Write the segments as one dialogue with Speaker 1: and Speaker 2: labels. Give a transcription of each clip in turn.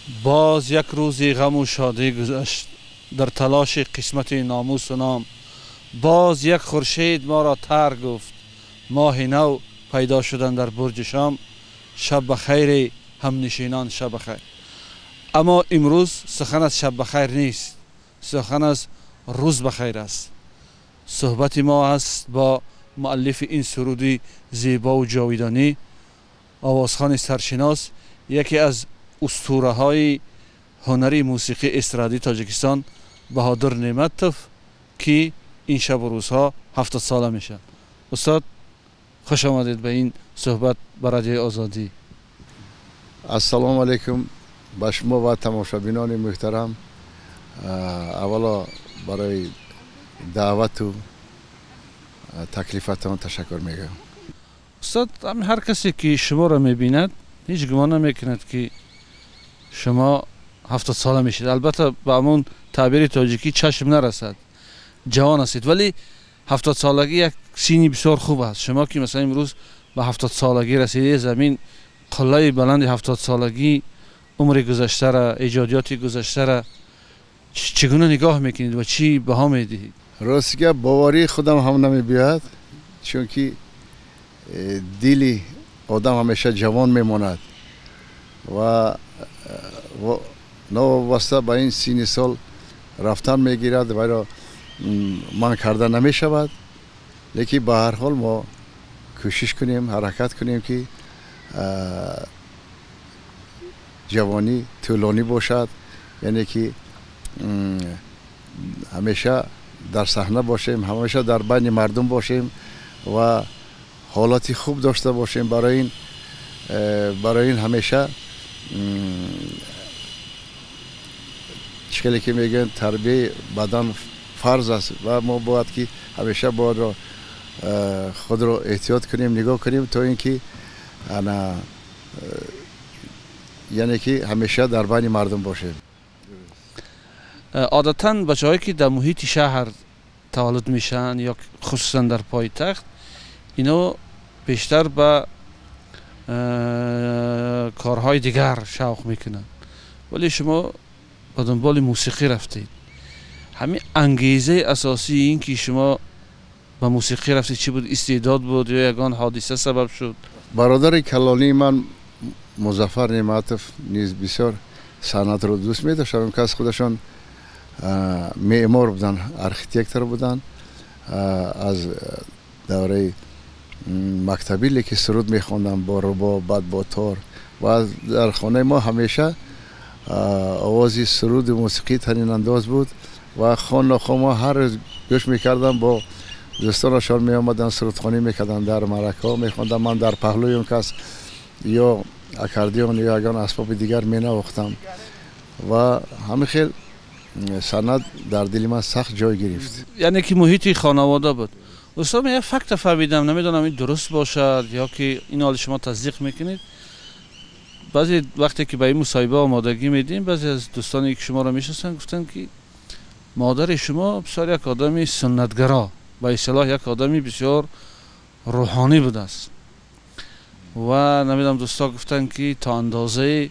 Speaker 1: Боз як рӯзи ғаму шодӣ гузашт дар талоши қисмати номусу ном. Боз як хуршед моро тарк гуфт, моҳи нав пайдо шудан дар бурҷи шом. Шаб бахайр ҳамнишинон, шаб бахайр. Аммо имрӯз сухан аз шаб бахайр нест, сухан аз рӯз бахайр аст. Суҳбати мо аст бо муаллифи ин суруди зебову ҷовидонӣ, овозхони саршинос, яке аз устураҳои ҳунари мусиқии эстрадии Тоҷикистон Баҳодур Неъматов, ки ин шабу рӯзҳо 70 сола мешавад. Устод, хуш омадед ба ин суҳбат ба Радиои Озодӣ.
Speaker 2: Ассалому алайкум ба шумо ва тамошобинони муҳтарам. Аввало барои даъвату таклифатон ташаккур мегӯям.
Speaker 1: Устод, ҳар касе ки шуморо мебинад ҳеҷ гумон намекунад ки шумо 70 сола мешед. Албатта ба ҳамон таъбири тоҷикӣ чашм нарасад, ҷавон ҳастед, вале 70 солагӣ як синни бисёр хуб аст. Шумо ки масалан имрӯз ба 70 солагӣ расидед, замин қуллаи баланди 70 солагӣ, умри гузаштара, эҷодиёти гузаштара чӣ гуна нигоҳ мекунед ва чӣ баҳо медиҳед?
Speaker 2: Рости гап, боварии худам ҳам намебиёяд, чунки дили одам ҳамеша ҷавон мемонад ва новобаста ба ин синни сол рафтан мегирад, вайро манъ карда намешавад. Лекин ба ҳар ҳол мо кӯшиш кунем, ҳаракат кунем, ки ҷавонӣ тӯлонӣ бошад, яъне ки ҳамеша дар саҳна бошем, ҳамеша дар байни мардум бошем ва ҳолати хуб дошта бошем. Барои ин ҳамеша чӣ хеле ки мегӯянд, тарбияи бадан фарз аст ва мо бояд ки ҳамеша боядро худро эҳтиёт кунем, нигоҳ кунем, то ин ки ана яъне ки ҳамеша дар байни мардум бошем.
Speaker 1: Одатан бачаҳое ки дар муҳити шаҳр таваллуд мешаванд ё хусусан дар пойтахт, ино бештар ба корҳои дигар шавқ мекунанд, вале шумо ба дунболи мусиқӣ рафтед. Ҳамин ангезаи асосии ин ки шумо ба мусиқӣ рафтед чӣ буд? Истеъдод буд ё ягон ҳодиса сабаб шуд?
Speaker 2: Бародари калонии ман Музаффар Неъматов низ бисёр санъатро дӯст медошт. Он кас худашон меъмор буданд, архитектор буданд аз давраи мактабӣ, лекин суруд мехонданд бо рубоб, баъд бо тор, ва дар хонаи мо ҳамеша овози суруду мусиқӣ танинандоз буд ва хон нохо мо ҳар рӯз гӯш мекардам. Бо дӯстонашон меомаданд, сурудхонӣ мекарданд, дар маъракаҳо мехондам. Ман дар паҳлӯи он кас ё аккордеон ё ягон асбоби дигар менавохтам ва ҳамин хел санъат дар дили ман сахт ҷой гирифт.
Speaker 1: Яъне ки муҳити хонавода буд. Устод, ман як факта фаҳмидам, намедонам ин дуруст бошад ё ки ин ҳоли шумо тасдиқ мекунед. Баъзе вақте ки ба ин мусоҳиба омодагӣ медиҳем, баъзе аз дӯстоне ки шуморо мешиносанд гуфтанд, ки модари шумо бисёр як одами суннатгаро, ба истилоҳ як одами бисёр рӯҳонӣ будааст ва намедонам, дӯстҳо гуфтанд, ки то андозае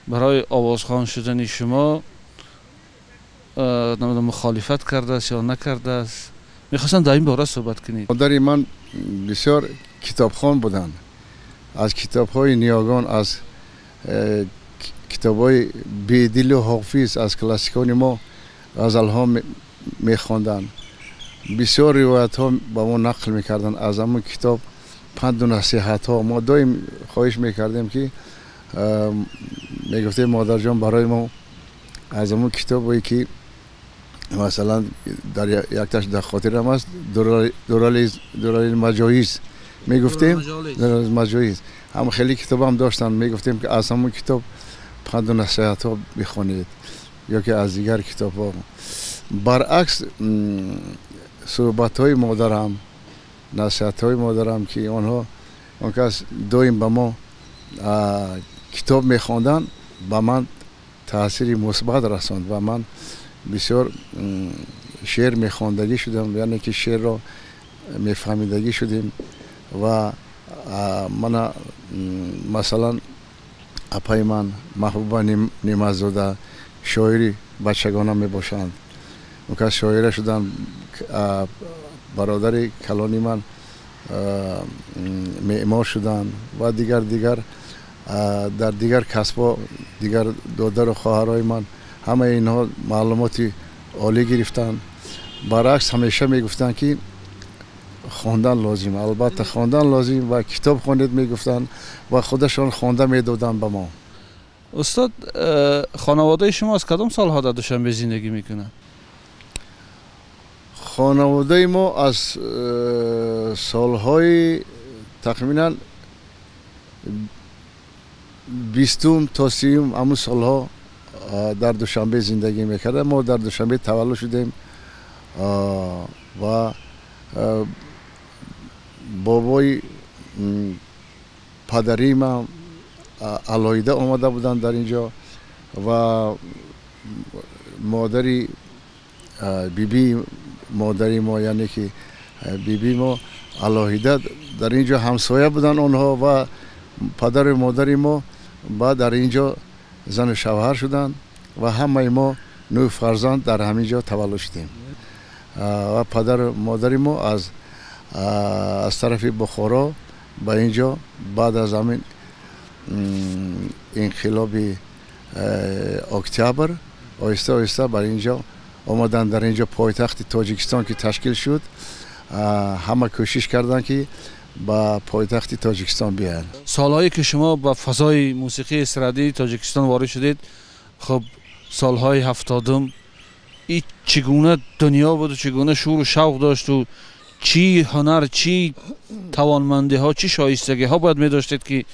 Speaker 1: барои овозхон шудани шумо намедонам мухолифат кардааст ё накардааст. Мехостам дар ин бора суҳбат кунед.
Speaker 2: Модари ман бисёр китобхон буданд, аз китобҳои ниёгон, аз китобҳои Бедилу Ҳофиз, аз классикони мо ғазалҳо мехонданд. Бисёр ривоятҳо ба мо нақл мекарданд аз ҳамон китоб, панду насиҳатҳо. Мо доим хоҳиш мекардем, ки мегуфтем: модарҷон, барои мо аз ҳамон китобое ки масалан дар якташ дар хотирам аст, Дуралил маҷоиз мегуфтем, маҷоиз, ҳам хеле китобам доштанд, мегуфтем ки аз ҳамон китоб панду насиҳатҳо бихонед ё ки аз дигар китобҳо. Баръакс, суҳбатҳои модарам, насиҳатҳои модарам, ки онҳо он кас доим ба мо китоб мехонданд, ба ман таъсири мусбат расонд ва ман бисёр шеър мехондагӣ шудам, яъне ки шеърро мефаҳмидагӣ шудем. Ва мана масалан Апаи ман Маҳбуба Неъматзода шоири бачагона мебошанд. Он кас шоира шуданд. Бародари калони ман меъмор шуданд ва дигар дар дигар касбҳо дигар додару хоҳарҳои ман ҳамаи инҳо маълумоти олӣ гирифтанд. Баръакс ҳамеша мегуфтанд, ки хондан лозим, албатта хондан лозим ва китоб хонед мегуфтанд ва худашон хонда медоданд ба мо.
Speaker 1: Устод, хонаводаи шумо аз кадом солҳо дар Душанбе зиндагӣ мекунад?
Speaker 2: Хонаводаи мо аз солҳои тахминан 20 то 30 ҳамун солҳо дар Душанбе зиндагӣ мекардем. Мо дар Душанбе таваллуд шудем ва бобои падарии ман алоҳида омада буданд дар ин ҷо ва модари бибии модари мо, яъне ки бибии мо алоҳида дар ин ҷо ҳамсоя буданд онҳо ва падару модари мо баъд дар ин ҷо зану шавҳар шуданд ва ҳамаи мо 9 фарзанд дар ҳамин ҷо таваллуд шудем. Ва падару модари мо аз тарафи Бухоро ба ин ҷо баъд аз ҳамин инқилоби октябр оҳиста оҳиста бар ин ҷо омаданд. Дар ин ҷо пойтахти Тоҷикистон ки ташкил шуд, ҳама кӯшиш карданд, ки ба пойтахти Тоҷикистон биёянд.
Speaker 1: Солҳое ки шумо ба фазои мусиқии эстрадии Тоҷикистон ворид шудед, хуб солҳои 70-ум ин чӣ гуна дунё буду чӣ гуна шуру шавқ дошту чӣ ҳунар, чӣ тавонмандиҳо, чӣ шоистагиҳо бояд медоштед, ки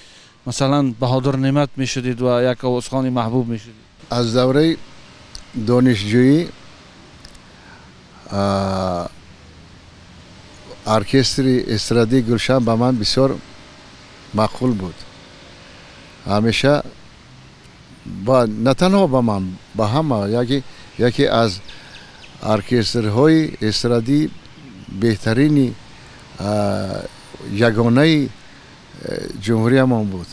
Speaker 1: масалан Баҳодур Неъмат мешудед ва як овозхони маҳбуб мешудед?
Speaker 2: Аз давраи донишҷӯӣ оркестри эстрадии Гулшан ба ман бисёр маъқул буд. Ҳамеша на танҳо ба ман, ба ҳама яке аз оркестрҳои эстрадии беҳтарини ягонаи ҷумҳуриямон буд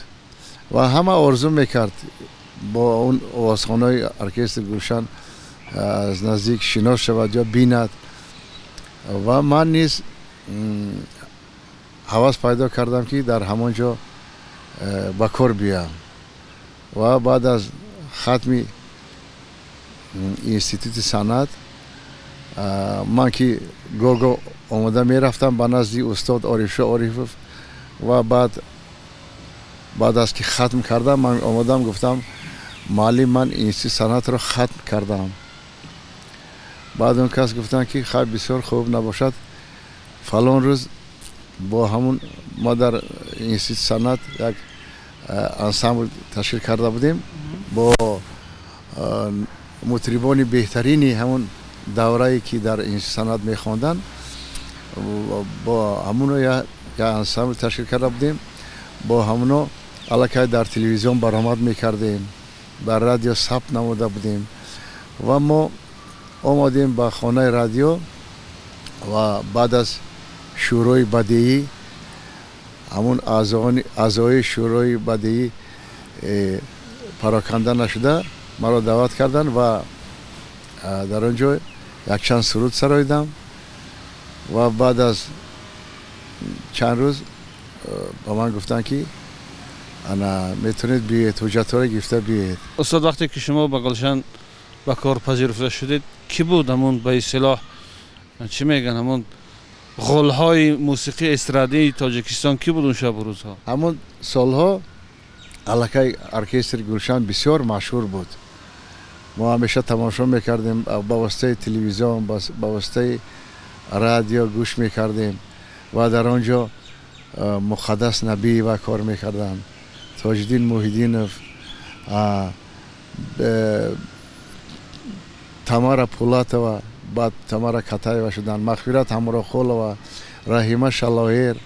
Speaker 2: ва ҳама орзу мекард бо он овозхонаи оркестри Гулшан аз наздик шинос шавад ё бинад. Ва ман низ ҳавас пайдо кардам, ки дар ҳамон ҷо ба кор биёям. Ва баъд аз хатми институти санъат ман ки гоҳ-гоҳ омода мерафтам ба назди устод Орифшо Орифов ва баъд аз ки хатм кардам ман омадам гуфтам: муаллим, ман институти санъатро хатм кардам. Баъд он кас гуфтанд, ки хай, бисёр хуб набошад, фалон рӯз бо ҳамун мо дар институти санъат як ансамбл ташкил карда будем бо мутрибони беҳтарини ҳамун даврае ки дар институти санъат мехонданд, бо ҳамуно як ансамбл ташкил карда будем. Бо ҳамуно аллакай дар телевизион баромад мекардем, дар радио сабт намуда будем ва мо омадем ба хонаи радио ва баъд аз шӯрои бадеӣ ҳамун аъзои шӯрои бадеӣ пароканда нашуда маро даъват карданд ва дар он ҷо якчанд суруд сароидам ва баъд аз чанд рӯз ба ман гуфтанд, ки ана метавонед биёед, ҳуҷҷатҳоро гирифта биёед.
Speaker 1: Устод, вақте ки шумо ба Гулшан ба кор пазируфта шудед, кӣ буд ҳамун ба истилоҳ чӣ мегӯянд ҳамун ғулҳои мусиқии эстрадии Тоҷикистон кӣ буд он шабу рӯзҳо?
Speaker 2: Ҳамун солҳо аллакай оркестри Гулшан бисёр машҳур буд. Мо ҳамеша тамошо мекардем ба воситаи телевизион, ба воситаи радио гӯш мекардем ва дар он ҷо Муқаддас Набиева кор мекарданд, Тоҷиддин Муҳиддинов, Тамара Пулатова, баъд Тамара Катаева шуданд, Мағфират Ҳамроҳқулова, Раҳима Шалоир,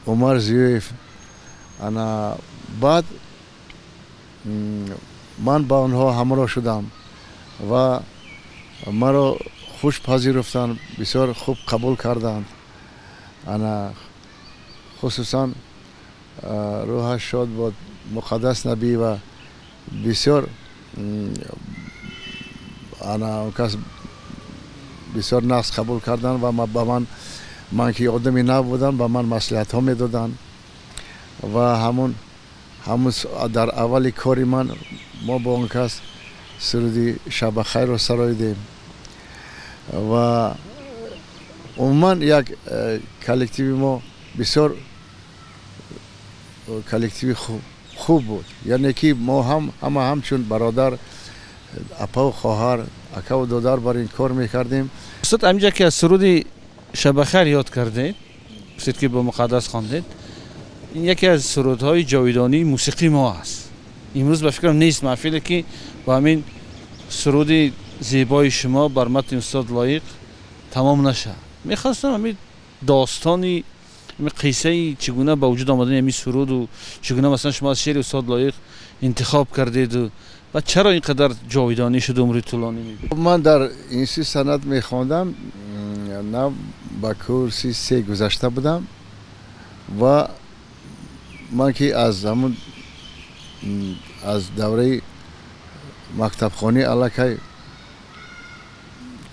Speaker 2: Умар Зиёев. Ана баъд ман ба онҳо ҳамроҳ шудам ва маро хуш пазируфтанд, бисёр хуб қабул карданд. Ана хусусан рӯҳаш шод бод. Муқаддас Набиева бисёр ана он кас бисёр нақс қабул карданд ва ба ман ки одами нав будам, ба ман маслиҳатҳо медоданд ва ҳамун дар аввали кори ман мо бо он кас суруди Шабахайрро сароидем ва умуман як коллективи мо бисёр коллективи хуб буд. Яъне ки мо ҳама ҳамчун бародар, апаву хоҳар, акаву додар бар ин кор мекардем.
Speaker 1: Устод, ҳаминҷа ки аз суруди Шабахайр ёд кардед, гуфтед ки бо Муқаддас хондед, ин яке аз сурудҳои ҷовидонии мусиқии мо аст. Имрӯз ба фикрам нест маҳфиле ки бо ҳамин суруди зебои шумо бар матни устод Лоиқ тамом нашавад. Мехостам ҳамин достони, ҳамин қиссаи чӣ гуна ба вуҷуд омадани ҳамин суруду чӣ гуна масалан шумо аз шеъри устод Лоиқ интихоб кардеду ва чаро ин қадар ҷовидонӣ шуд, умри тӯлонӣ мебинед?
Speaker 2: Ман дар институти санъат мехондам, нав ба курси 3 гузашта будам ва ман ки аз ҳамун аз давраи мактабхонӣ аллакай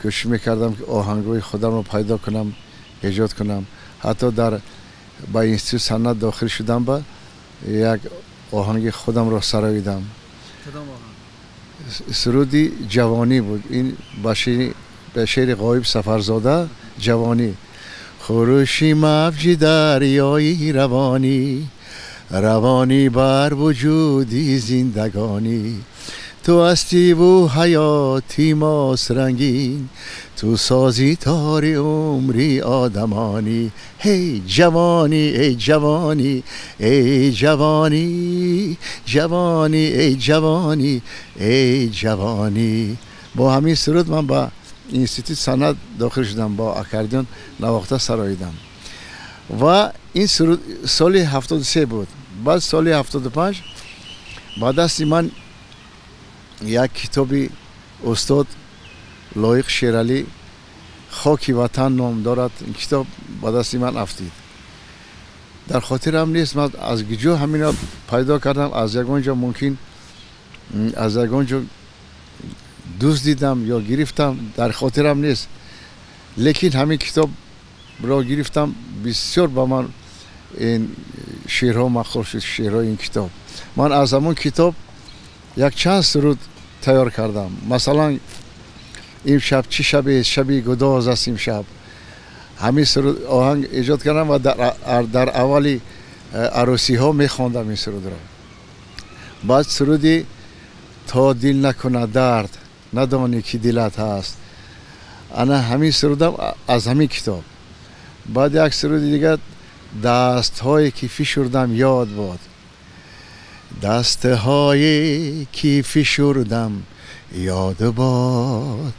Speaker 2: кӯшиш мекардам ки оҳангҳои худамро пайдо кунам, эҷод кунам. Ҳатто дар ба институти санъат дохил шудам, ба як оҳанги худамро сароидам. Суруди ҷавонӣ буд. Ин ба шеъри Ғоиб Сафарзода ҷавонӣ. Хурӯши мавҷи дарёи равонӣ, равонӣ бар вуҷуди зиндагонӣ, ту ҳастиву ҳаёти мост рангин, ту сози тори умри одамонӣ. Ҳей ҷавонӣ, эй ҷавонӣ, эй ҷавонӣ, ҷавонӣ, эй ҷавонӣ, эй ҷавонӣ. Бо ҳамин суруд ман ба институти санъат дохил шудам, бо аккордеон навохта сароидам ва ин суруд соли 73 буд. Баъд соли 75 ба дасти ман як китоби устод Лоиқ Шералӣ Хоки ватан ном дорад. Ин китоб ба дасти ман афтид. Дар хотирам нест ман аз куҷо ҳаминро пайдо кардам, аз ягон ҷо мумкин аз ягон ҷо дуздидам ё гирифтам, дар хотирам нест. Лекин ҳамин китобро гирифтам, бисёр ба ман ин шеърҳо маъқул шуд, шеърҳои ин китоб. Ман аз ҳамон китоб якчанд суруд тайёр кардам. Масалан, имшаб чӣ шабест, шаби гудоз аст имшаб. Ҳамин суруд оҳанг эҷод кардам ва дар аввали арӯсиҳо мехондам ин сурудро. Баъд суруди То дил накунад дард, надонӣ ки дилат ҳаст. Ана ҳамин сурудам аз ҳамин китоб. Баъд як суруди дигар, дастҳое ки фишурдам ёд бод, дастҳое ки фишурдам ёд бод,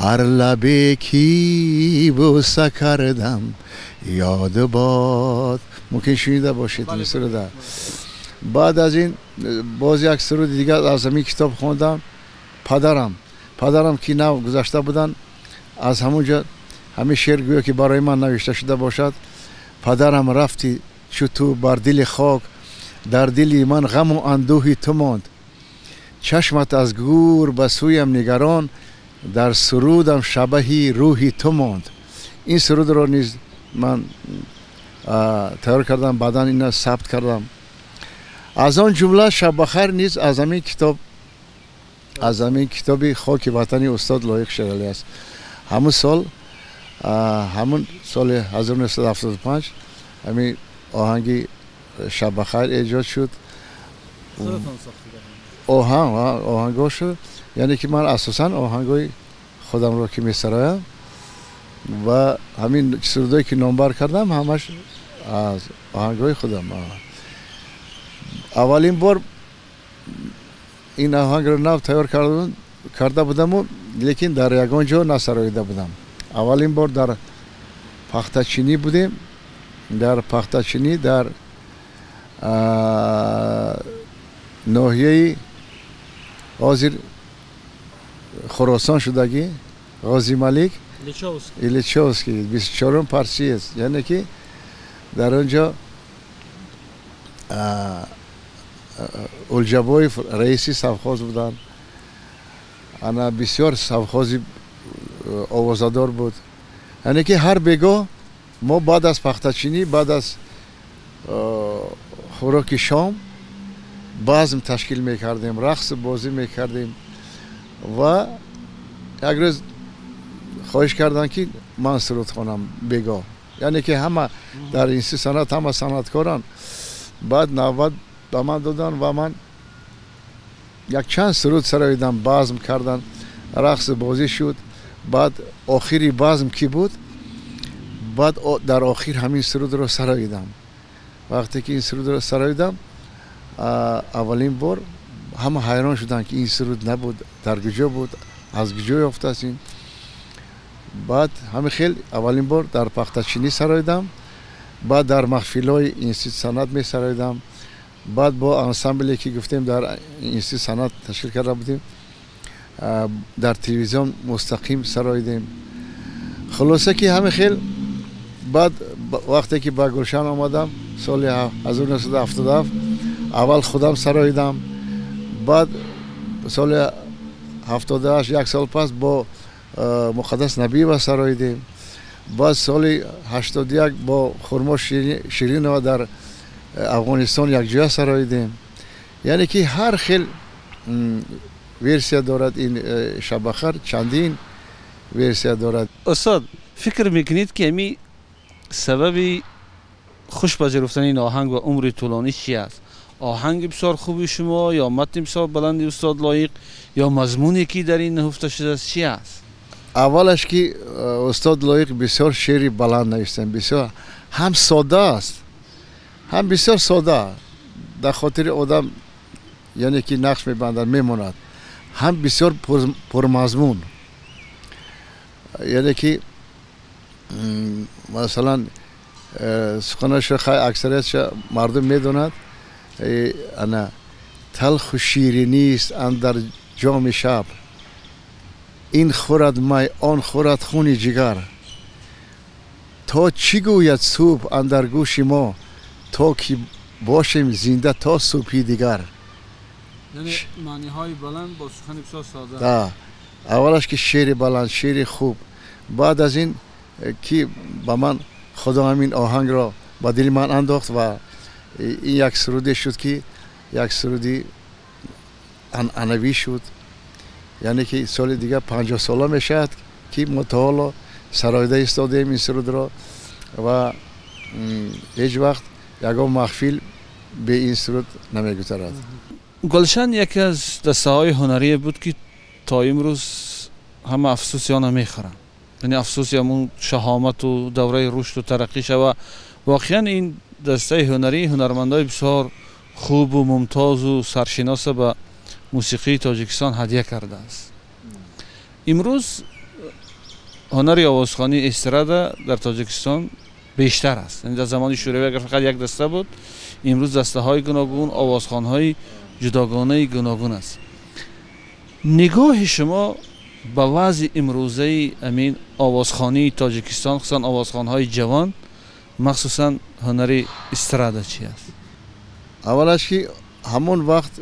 Speaker 2: ҳар лабе ки бӯса кардам ёд бод. Мумкин шунида бошед ин суруда. Баъд аз ин боз як суруди дигар аз ҳамин китоб хондам. Падарам ки нав гузашта буданд, аз ҳамон ҷо ҳамин шеър гӯё ки барои ман навишта шуда бошад. Падарам рафти чу ту бар дили хок, дар дили ман ғаму андӯҳи ту монд. Чашмат аз гӯр ба сӯям нигарон, дар сурудам шабаҳи рӯҳи ту монд. Ин сурудро низ ман тайёр кардам, баъдан инро сабт кардам. Аз он ҷумла Шабахайр низ аз ҳамин китоб, аз ҳамин китоби Хоки ватани устод Лоиқ Шералӣ аст. Ҳамун сол, ҳамун соли 1975 ҳамин оҳанги Шабахайр эҷод шуд. Оҳангҳо шуд, яъне ки ман асосан оҳангҳои худамро ки месароям ва ҳамин сурудҳое ки номбар кардам ҳамаш аз оҳангҳои худам. Аввалин бор ин оҳангро нав тайёр карда будаму, лекин дар ягон ҷо насароида будам. Аввалин бор дар Пахтачинӣ будем, дар Пахтачинӣ дар ноҳияи ҳозир Хуросон шудагӣ, Ғозималик Ильичовский, 24-ум парсиец, яъне ки дар он ҷо Улҷабоев раиси совхоз буданд. Ана бисёр совхози овозадор буд. Яъне ки ҳар бегоҳ мо баъд аз пахтачинӣ, баъд аз хӯроки шом базм ташкил мекардем, рақсу бозӣ мекардем. Ва як рӯз хоҳиш карданд, ки ман суруд хонам бегоҳ. Яъне ки ҳама дар институти санъат ҳама санъаткоранд. Баъд навбат ба ман доданд ва ман якчанд суруд сароидам, базм карданд, рақсу бозӣ шуд. Баъд охири базм ки буд, баъд дар охир ҳамин сурудро сароидам. Вақте ки ин сурудро сароидам, аввалин бор ҳама ҳайрон шуданд, ки ин суруд набуд, дар куҷо буд, аз куҷо ёфтааст ин. Баъд ҳамин хел аввалин бор дар пахтачинӣ сароидам, баъд дар маҳфилҳои институти санъат месароидам, баъд бо ансамбле ки гуфтем дар институти санъат ташкил карда будем, дар телевизион мустақим сароидем. Хулоса ки ҳамин хел баъд вақте ки ба Гулшан омадам соли 1977, аввал худам сароидам, баъд соли 78, як сол пас, бо Муқаддас Набиева сароидем, баъд соли 81 бо Хурмо Ширинова дар Афғонистон якҷоя сароидем. Яъне ки ҳар хел версия дорад ин Шаббахайр, чандин версия дорад.
Speaker 1: Устод, фикр мекунед, ки ами сабаби хуш пазируфтани ин оҳанг ва умри тӯлонӣ чи аст? Оҳанги бисёр хуби шумо ё матни бисёр баланди устод Лоиқ ё мазмуне, ки дар ин ниҳуфта шудааст, чи аст?
Speaker 2: Аввалаш ки устод Лоиқ бисёр шеъри баланд навиштанд, бисёр ҳам сода аст, ҳам бисёр сода дар хотири одам, яъне ки нақш мебандад, мемонад, ҳам бисёр пурмазмун. Яъне ки масалан суханаша хай аксариятша мардум медонад. Ана талху ширинист андар ҷоми шаб, ин хӯрад май, он хӯрад хуни ҷигар, то чӣ гӯяд субҳ андар гӯши мо, то ки бошем зинда то субҳи дигар.
Speaker 1: Маъниҳои баланд бо сухани бисёр сода.
Speaker 2: Да, аввалаш ки шеъри баланд, шеъри хуб. Баъд аз ин ки ба ман Худо ҳамин оҳангро ба дили ман андохт ва ин як суруде шуд, ки як суруди анъанавӣ шуд. Яъне ки соли дигар 50 сола мешавад, ки мо то ҳоло сароида истодаем ин сурудро ва ҳеҷ вақт ягон маҳфил бе ин суруд намегузарад.
Speaker 1: Гулшан яке аз дастаҳои ҳунарие буд, ки то имрӯз ҳама афсӯси она мехӯранд, яъне афсӯси ҳамун шаҳомату давраи рушду тараққӣ шава. Воқеан ин дастаи ҳунарӣ ҳунармандои бисёр хубу мумтозу саршиноса ба мусиқии Тоҷикистон ҳадя кардааст. Имрӯз ҳунари овозхонии эстрада дар Тоҷикистон бештар аст. Дар замони Шӯравӣ агар фақат як даста буд, имрӯз дастаҳои гуногун, овозхонҳои ҷудогонаи гуногун аст. Нигоҳи шумо ба вазъи имрӯзаи амин овозхонии Тоҷикистон, хусусан овозхонҳои ҷавон, махсусан ҳунари эстрада чи аст?
Speaker 2: Аввалаш ки ҳамон вақт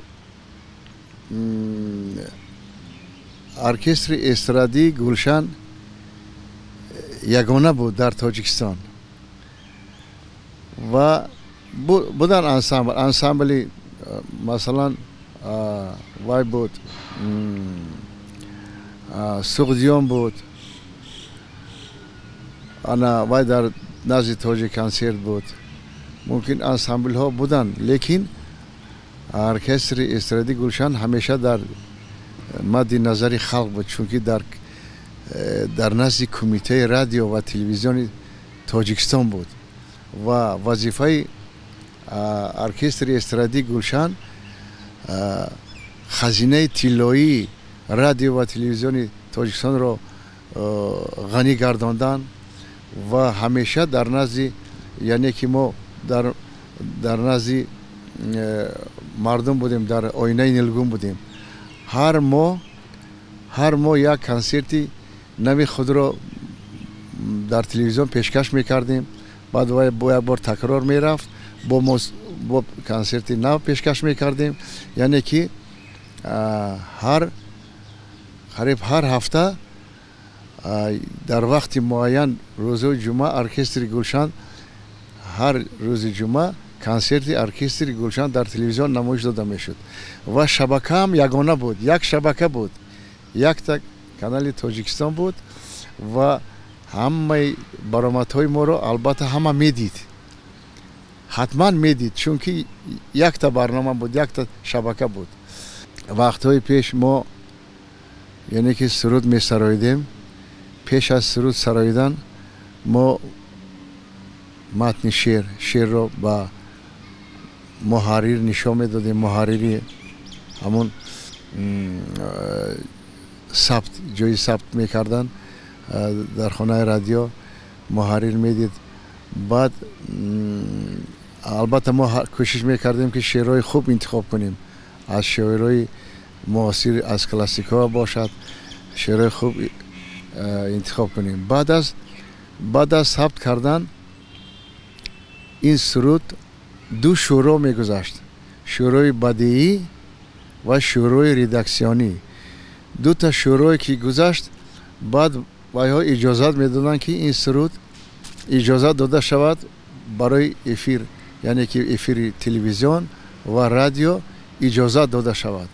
Speaker 2: оркестри эстрадии Гулшан ягона буд дар Тоҷикистон ва будан ансамбл, ансамбли масалан вай буд, Суғдиён буд, ана вай дар назди Тоҷик консерт буд. Мумкин ансамблҳо буданд, лекин оркестри эстрадии Гулшан ҳамеша дар мадди назари халқ буд, чунки дар назди Кумитаи радио ва телевизиони Тоҷикистон буд ва вазифаи оркестри эстрадии Гулшан хазинаи тиллоии радио ва телевизиони Тоҷикистонро ғанӣ гардондан ва ҳамеша дар назди, яъне ки мо дар назди мардум будем, дар оинаи нилгун будем. Ҳар моҳ як консерти нави худро дар телевизион пешкаш мекардем. Баъд бо як бор такрор мерафт бо бо консерти нав пешкаш мекардем. Яъне ки ҳар қариб ҳар ҳафта дар вақти муайян, рӯзҳои ҷумъа, оркестри Гулшан, ҳар рӯзи ҷумъа консерти оркестри Гулшан дар телевизион намоиш дода мешуд ва шабакаам ягона буд, як шабака буд, якта канали Тоҷикистон буд ва ҳамаи баромадҳои моро албатта ҳама медид, ҳатман медид, чунки якта барнома буд, якта шабака буд. Вақтҳои пеш мо, яъне ки суруд месароидем, пеш аз суруд сароидан мо матни шеърро ба муҳаррир нишон медодем. Муҳаррири ҳамон сабт, ҷои сабт мекарданд дар хонаи радио, муҳаррир медид. Баъд албатта мо кӯшиш мекардем, ки шеърҳои хуб интихоб кунем, аз шоирои муосир, аз классикҳо бошад, шеърҳои хуб интихоб кунем. Баъд аз сабт кардан ин суруд ду шӯро мегузашт: шӯрои бадиӣ ва шӯрои редаксионӣ. Дута шӯрое ки гузашт, баъд вайҳо иҷозат медоданд, ки ин суруд иҷозат дода шавад барои эфир, яъне ки эфири телевизион ва радио иҷозат дода шавад.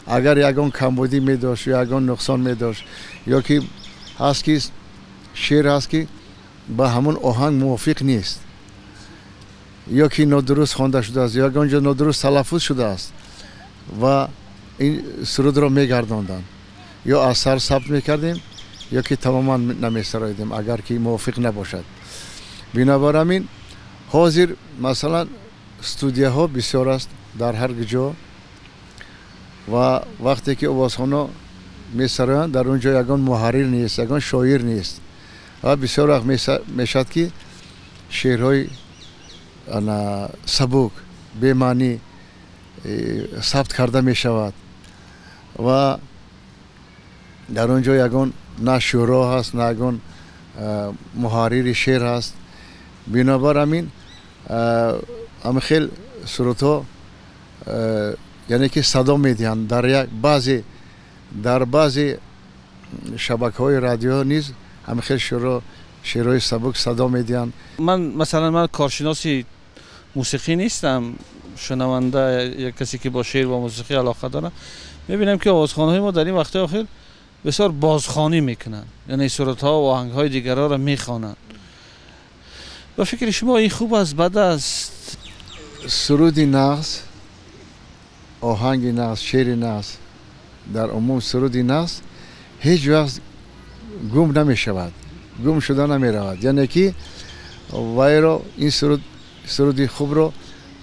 Speaker 2: Агар ягон камбудӣ медошт ё ягон нуқсон медошт, ё ки ҳаст ки шеър ҳаст, ки ба ҳамон оҳанг мувофиқ нест, ё ки нодуруст хонда шудааст, ё ягон ҷо нодуруст талаффуз шудааст, ва ин сурудро мегардонданд, ё аз сар сабт мекардем, ё ки тамоман намесароидем, агар ки мувофиқ набошад. Бинобар ҳамин ҳозир, масалан, студияҳо бисёр аст дар ҳар ҷо ва вақте ки овозхоно месароянд, дар он ҷо ягон муҳаррир нест, ягон шоир нест ва бисёр вақт мешавад, ки шеърҳои сабук, бемаънӣ сабт карда мешавад ва дар он ҷо ягон на шӯро ҳаст, на ягон муҳаррири шеър ҳаст. Бинобар ҳамин ҳамин хел сурудҳо, яъне ки садо медиҳанд дар як баъзе, дар баъзе шабакаҳои радио низ ҳамин хел шеърҳои сабук садо медиҳанд.
Speaker 1: Ман, масалан, ман коршиноси мусиқӣ нестам, шунаванда, як касе ки бо шеър ва мусиқӣ алоқа дорам, мебинам, ки овозхонҳои мо дар ин вақтҳои охир бисёр бозхонӣ мекунанд, яъне сурудҳо ва оҳангҳои дигарҳоро мехонанд. Ба фикри шумо ин хуб аст, бад аст?
Speaker 2: Суруди нағз, оҳанги нағз, шеъри нағз, дар умум суруди нағз ҳеҷ вақт гум намешавад, гум шуда намеравад. Яъне ки вайро, ин суруд, суруди хубро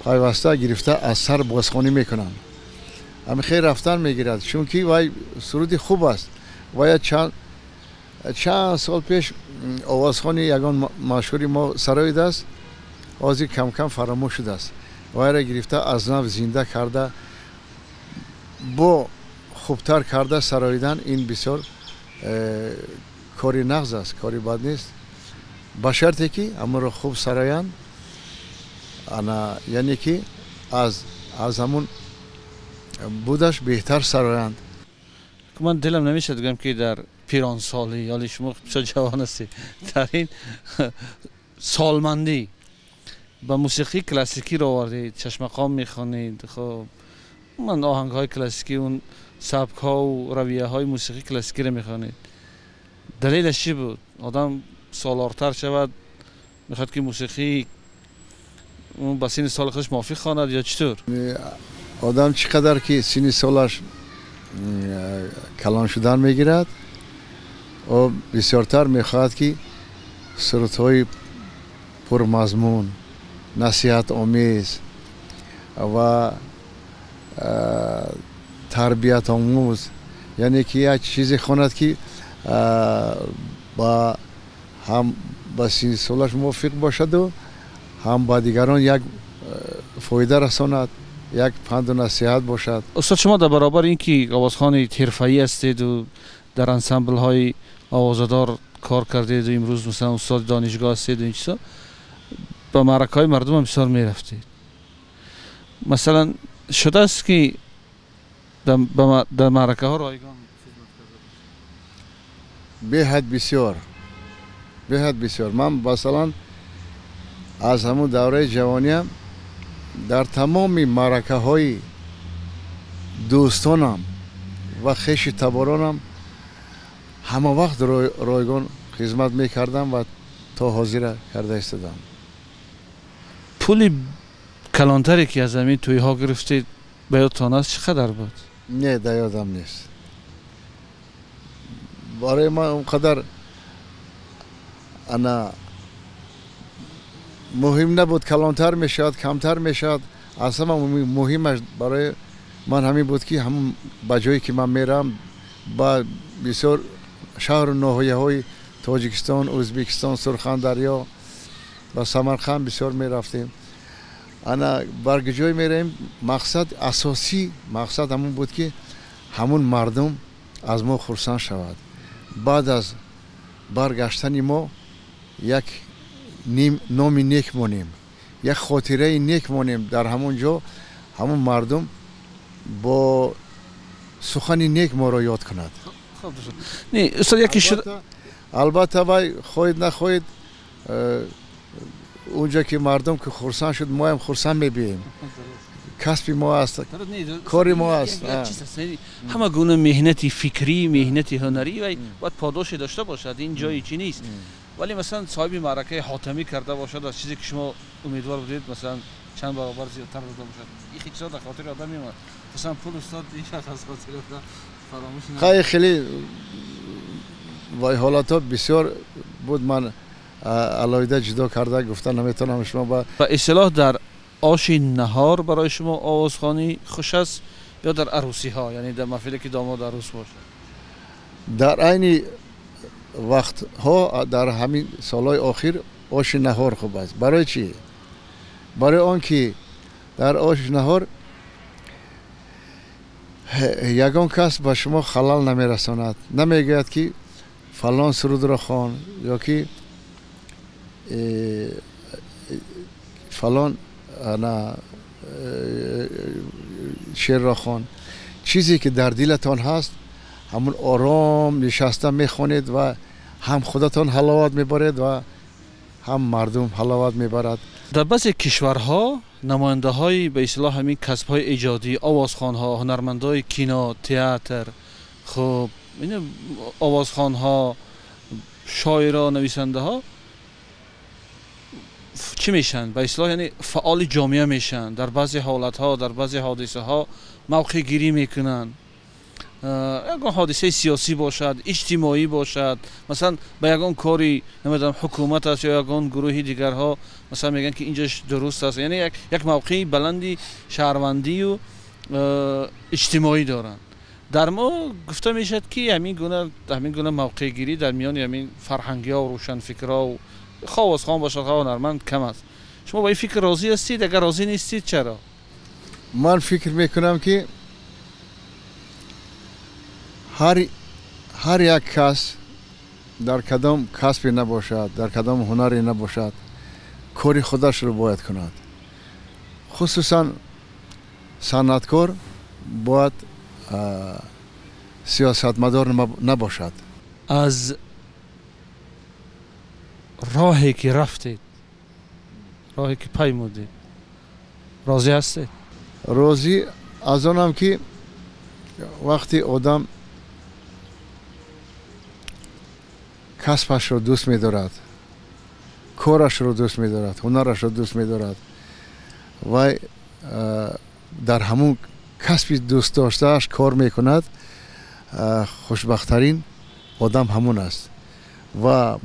Speaker 2: пайваста гирифта аз сар бозхонӣ мекунанд, ҳамин хел рафтан мегирад, чунки вай суруди хуб аст. Вая чанд сол пеш овозхони ягон машҳури мо сароидааст, ҳозир камкам фаромӯш шудааст. Вайро гирифта аз нав зинда карда, бо хубтар карда сароидан, ин бисёр кори нағз аст, кори бад нест, ба шарте ки ҳамонро хуб сароянд, ана, яъне ки аз ҳамун будаш беҳтар сароянд.
Speaker 1: Ман дилам намешад гӯям, ки дар пиронсолӣ, ҳоли шумо бисёр ҷавон ҳастед, дар ин солмандӣ ба мусиқии классикӣ ро овардед, чашмақом мехонед. Хуб, ман оҳангҳои классикӣ, он сабкҳову равияҳои мусиқии классикиро мехонед. Далелаш чӣ буд? Одам солортар шавад, мехоҳад, ки мусиқии ба синни соли худаш мувофиқ хонад ё чӣ тур?
Speaker 2: Одам чӣ қадар ки синни солаш калон шудан мегирад, ӯ бисёртар мехоҳад, ки сурудҳои пурмазмун, насиҳатомез ва тарбиятомӯз, яъне ки як чизе хонад, ки ба ҳам ба синни солаш мувофиқ бошаду ҳам ба дигарон як фоида расонад, як панду насиҳат бошад.
Speaker 1: Устод, шумо дар баробари ин ки овозхони ҳирфаӣ ҳастеду дар ансамблҳои овозадор кор кардеду имрӯз, масалан, устоди донишгоҳ ҳастеду ин чизо, ба маъракаҳои мардумам бисёр мерафтед. Масалан, шудааст ки дар маъракаҳо ройгон хизмат карда бошед?
Speaker 2: Беҳад бисёр, беҳад бисёр. Ман масалан аз ҳамун давраи ҷавониям дар тамоми маъракаҳои дӯстонам ва хеши таборонам ҳама вақт ройгон хизмат мекардам ва то ҳозира карда истодам.
Speaker 1: Пули калонтаре ки аз ҳамин тӯйҳо гирифтед ба ёдтон аст, чӣ қадар буд?
Speaker 2: Не, да ёдам нест. Барои ман он қадар ана муҳим набуд, калонтар мешавад, камтар мешавад. Аз ҳама муҳимаш барои ман ҳамин буд, ки ҳамун ба ҷое ки ман меравам, ба бисёр шаҳру ноҳияҳои Тоҷикистон, Ӯзбекистон, Сурхандарё ва Самарқанд бисёр мерафтем. Ана бар ҷое меравем, мақсад асосӣ мақсад ҳамун буд, ки ҳамун мардум аз мо хурсанд шавад. Баъд аз баргаштани мо як номи нек монем, як хотираи нек монем. Дар ҳамон ҷо ҳамун мардум бо сухани нек моро ёд кунад.
Speaker 1: Не, устод, яке шуд.
Speaker 2: Албатта, вай хоҳед нахоҳед, унҷо ки мардум ки хурсанд шуд, моям хурсанд мебием. Касби мо аст, кори мо аст.
Speaker 1: Ҳама гуна меҳнати фикрӣ, меҳнати ҳунарӣ вай бояд подоше дошта бошад, ин ҷои чӣ нест. Вале масалан соҳиби маъракаи ҳотамӣ карда бошад, аз чизе ки шумо умедвор будед, масалан чанд баробар зиёдтар дода бошад, ин чизҳо дар хотири одам мемонад. Масалан пул, устод, ҳеҷ вақт аз хотири одам фаромӯш намешавад.
Speaker 2: Хай, хеле вай ҳолатҳо бисёр буд, ман алоҳида ҷудо карда гуфта наметавонам шумо ба
Speaker 1: ба истилоҳ дар оши наҳор барои шумо овозхонӣ хуш аст ё дар арӯсиҳо, яъне дар маҳфиле ки домод арӯс бошад?
Speaker 2: Дар айни вақтҳо, дар ҳамин солҳои охир оши наҳор хуб аст. Барои чӣ? Барои он ки дар оши наҳор ягон кас ба шумо халал намерасонад, намегӯяд ки фалон сурудро хон ё ки фалон ана шеърро хон. Чизе ки дар дилатон ҳаст, ҳамун ором нишаста мехонед ва ҳам худатон ҳаловат мебаред ва ҳам мардум ҳаловат мебарад.
Speaker 1: Дар баъзе кишварҳо намояндаҳои ба истилоҳ ҳамин касбҳои эҷодӣ, овозхонҳо, ҳунармандои кино, театр, хуб овозхонҳо, шоиро, нависандаҳо чӣ мешаванд? Ба истилоҳ яъне фаъоли ҷомеа мешаванд. Дар баъзе ҳолатҳо, дар баъзе ҳодисаҳо мавқеъгирӣ мекунанд. Ягон ҳодисаи сиёсӣ бошад, иҷтимоӣ бошад, масалан ба ягон кори намедонам ҳукумат аст ё ягон гурӯҳи дигарҳо, масалан мегӯянд ки инҷош дуруст аст. Яъне як мавқеи баланди шаҳрвандию иҷтимоӣ доранд. Дар мо гуфта мешавад ки ҳамин гуна мавқеъгирӣ дар миёни ҳамин фарҳангиҳо, рӯшанфикрҳо, хоҳ овозхон бошад, хоҳ ҳунарманд, кам аст. Шумо ба ин фикр розӣ ҳастед? Агар розӣ нестед, чаро?
Speaker 2: Ман фикр мекунам ки ҳар як кас дар кадом касбе набошад, дар кадом ҳунаре набошад, кори худашро бояд кунад. Хусусан санъаткор бояд сиёсатмадор набошад.
Speaker 1: Аз роҳе ки рафтед, роҳе ки паймудед, розӣ ҳастед?
Speaker 2: Розӣ аз онам ки вақти одам касбашро дӯст медорад, корашро дӯст медорад, ҳунарашро дӯст медорад, вай дар ҳамун касби дӯстдоштааш кор мекунад, хушбахттарин одам ҳамун аст ва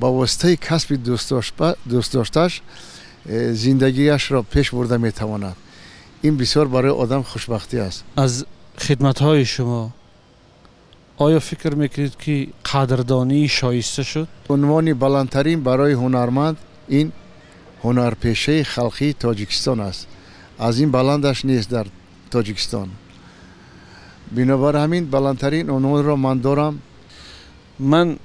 Speaker 2: ба воситаи касби дӯстдоштааш зиндагиашро пеш бурда метавонад. Ин бисёр барои одам хушбахтӣ аст.
Speaker 1: Аз хидматҳои шумо оё фикр мекунед ки қадрдонии шоиста шуд?
Speaker 2: Унвони баландтарин барои ҳунарманд ин ҳунарпешаи халқии Тоҷикистон аст. Аз ин баландаш нест дар Тоҷикистон. Бинобар ҳамин баландтарин унвонро ман дорам.
Speaker 1: Ман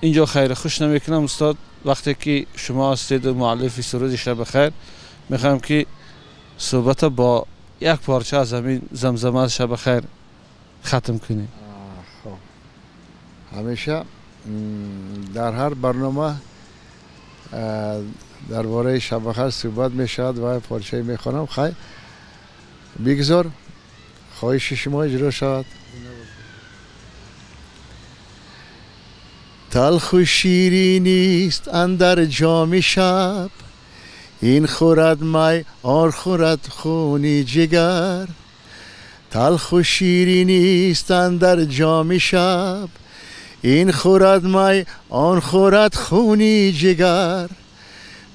Speaker 1: инҷо хайру хуш намекунам устод. Вақте ки шумо ҳастеду муаллифи суруди шаби хайр, мехоҳам ки суҳбата бо як порча аз ҳамин замзама аз шаб хайр хатм кунем.
Speaker 2: Ҳамеша дар ҳар барнома дар бораи шаб хайр суҳбат мешавад ва порчае мехонам. Хай, бигзор хоҳиши шумо иҷро шавад. Талху ширинист андар ҷоми шаб, ин хӯрад май, он хӯрад хуни ҷигар. Талху ширинист андар ҷоми шаб, ин хӯрад май, он хӯрад хуни ҷигар.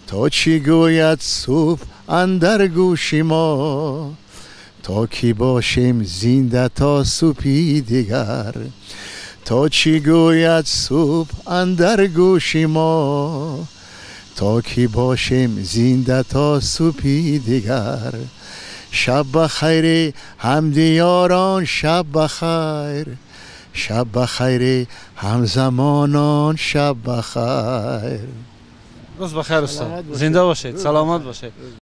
Speaker 2: То чӣ гӯяд субҳ андар гӯши мо, то ки бошем зинда то субҳи дигар. То чӣ гӯяд субҳ андар гӯши мо, то ки бошем зинда то субҳи дигар. Шаб бахайр ҳамдиёрон, шаб бахайр, шаб бахайр ҳамзамонон, шаб бахайр.
Speaker 1: Рӯз бахайр, устод, зинда бошед, саломат бошед.